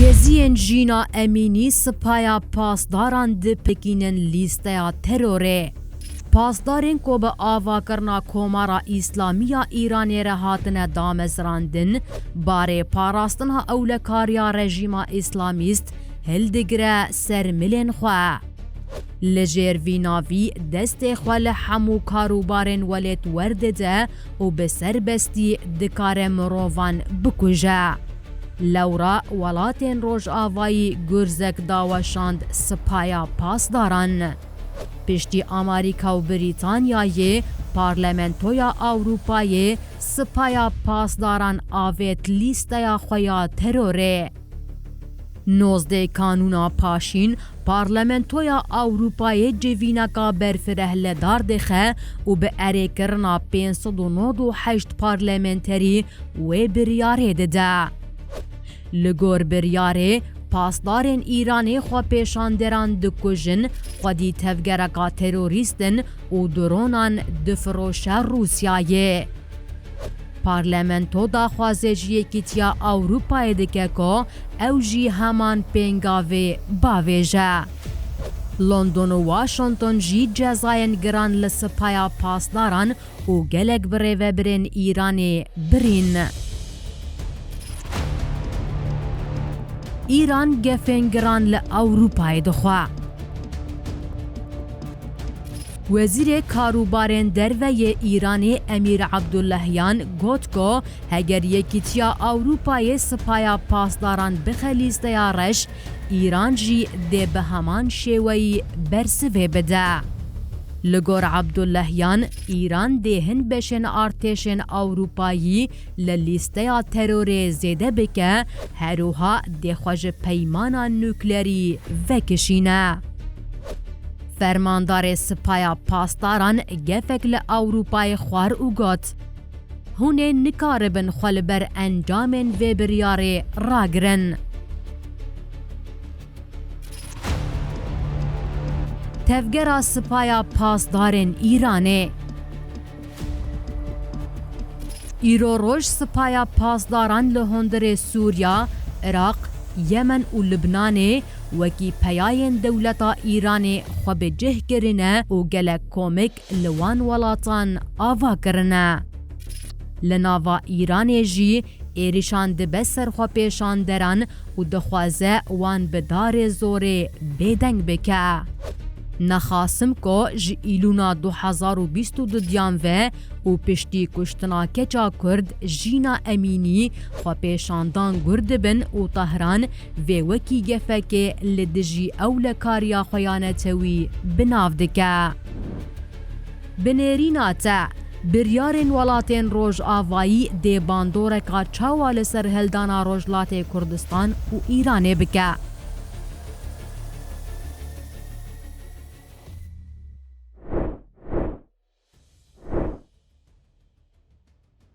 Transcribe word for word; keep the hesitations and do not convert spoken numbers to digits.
Hêziyên Jîna Emînî Sipaya Pasdaran dipikînin lîsteya terorê. Pasdarên ku bi avakirina Komara Îslamî ya Îranê re hatine damezrandin, barê parastina ewlekariya rejîma îslamîst hildigire ser milên xwe. Li jêr vî navî destê xwe li hemû karûbarên welêt werdide û bi serbestî dikare mirovan bikuje. Lewra welatên Rojavayî gurzek daweşand Sipaya Pasdaran. Piştî Amerîka û Brîtanyayê, Parlamentoya Ewropayê Sipaya Pasdaran avêt lîsteya xwe ya terorê. Nozdeh Kanûna Paşîn, Parlamentoya Ewropayê civîneka berfireh li dar dixe û bi erêkirina pênc sed û nod û heşt parlamenterî wê biryarê dide. Li gor biryarê, pasdarên Îranê xwepêşanderan dikujin, xwedî tevgereka terorîst in û dronan difiroşe Rûsyayê. Parlamento daxwaze ji Yekîtiya Ewropayê dike ku ew jî heman pêngavê bavêje. London û Washington jî cezayên giran li Sipaya Pasdaran û gelek birêvebirên Îranê birîn. Îran gefên giran li Ewropayê dixwe. Wezîrê Karûbarên Derve yê Îranê Emîr Abdullahyan got ku heger Yekîtiya Ewropayê Sipaya Pasdaran bixe lîsteya reş, Îran jî dê bi heman şêweyî bersivê bide. Li gor Abdullahyan, Îran dê hin beşên artêşên Ewropayî li lîsteya terorê zêde bike, herwiha dê xwe ji peymana nuklerî vekişîne. Fermandarê Sipaya Pasdaran gefek li Ewropayê xwar û got, hûn ê nikaribin xwe li ber encamên vê biryarê ragirin. Tevgera Sipaya Pasdarên Îranê. Îro roj Sipaya Pasdaran li hundirê Sûriya, Iraq, Yemen û Libnanê wekî peyayên dewleta Îranê xwe bi cih kirine û gelek komik li wan welatan ava kirine. Li nava Îranê jî êrişan dibe ser xwepêşanderan û dixwaze wan bi darê zorê bêdeng bike. Nexasim ku ji Îlûna du hezar û bîst û dudiyan ve û piştî kuştina keça Kurd Jîna Emînî xwepêşandan gur dibin û Tehran vê wekî gefekê li dijî ewlekariya xwe ya netewî bi nav dike. Bi nêrîna te, biryarên welatên Rojavayî dê bandoreka çawa li ser hildana Rojhilatê Kurdistan û Îranê bike?